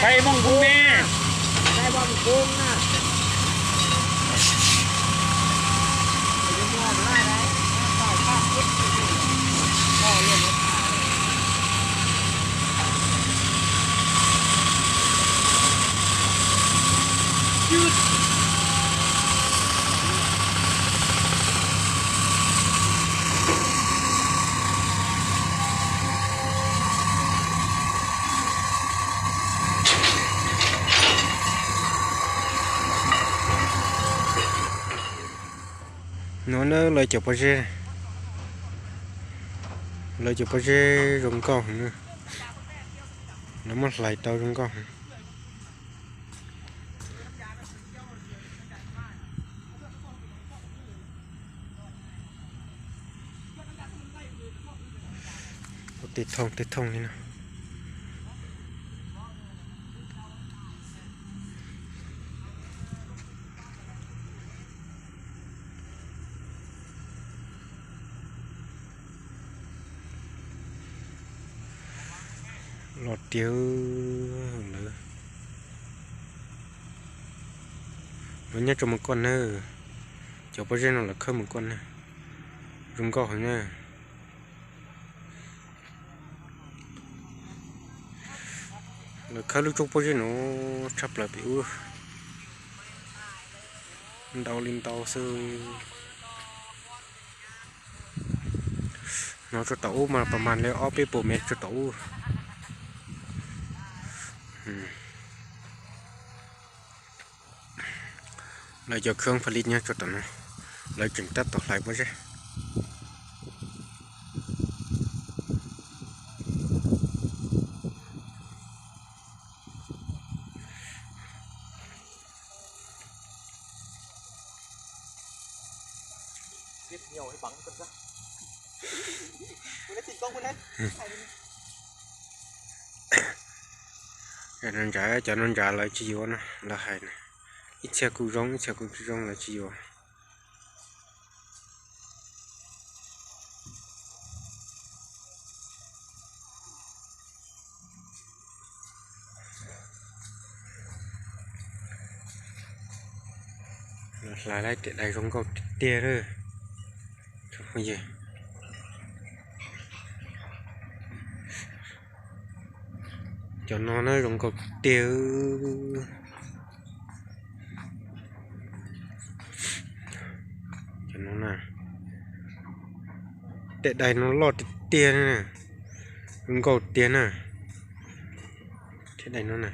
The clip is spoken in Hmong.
Ej, mooj kub me. Nuav na lawv cov pob zeb, lawv cov pob zeb zoo nkauj heev na. Lawv muab hlais tau zoo nkauj heev. Ua tej thooj tej thooj li no. Los tiag lawm. Lawv nyob rau mus koj na. Cov pob zeb no lawv khawb mus koj na. Zoo nkauj heev na. Lawv khawb lub roob pob zeb no tshaj plaws pem ub. Ntau li ntau xwb. No tso tom ub mas pas mas li ob peb puas mev tso tom ub. Lawv cov khawb pha li nyob tso tom no, lawv tseem tab tom hlais pob zeb. Cov no ntsa, cov no ntsa lawv tsis yuav na, lawv hais na, ib txhia kuj zoo ib txhia kuj tsis zoo lawv tsis yuav. Hlais lawm, tej dais zoo nkauj tiag tiag lawm. Cov no na zoo nkauj tiag. Cov no na, tej dais no loj tiag tiag, zoo nkauj tiag na. Tej dais no na.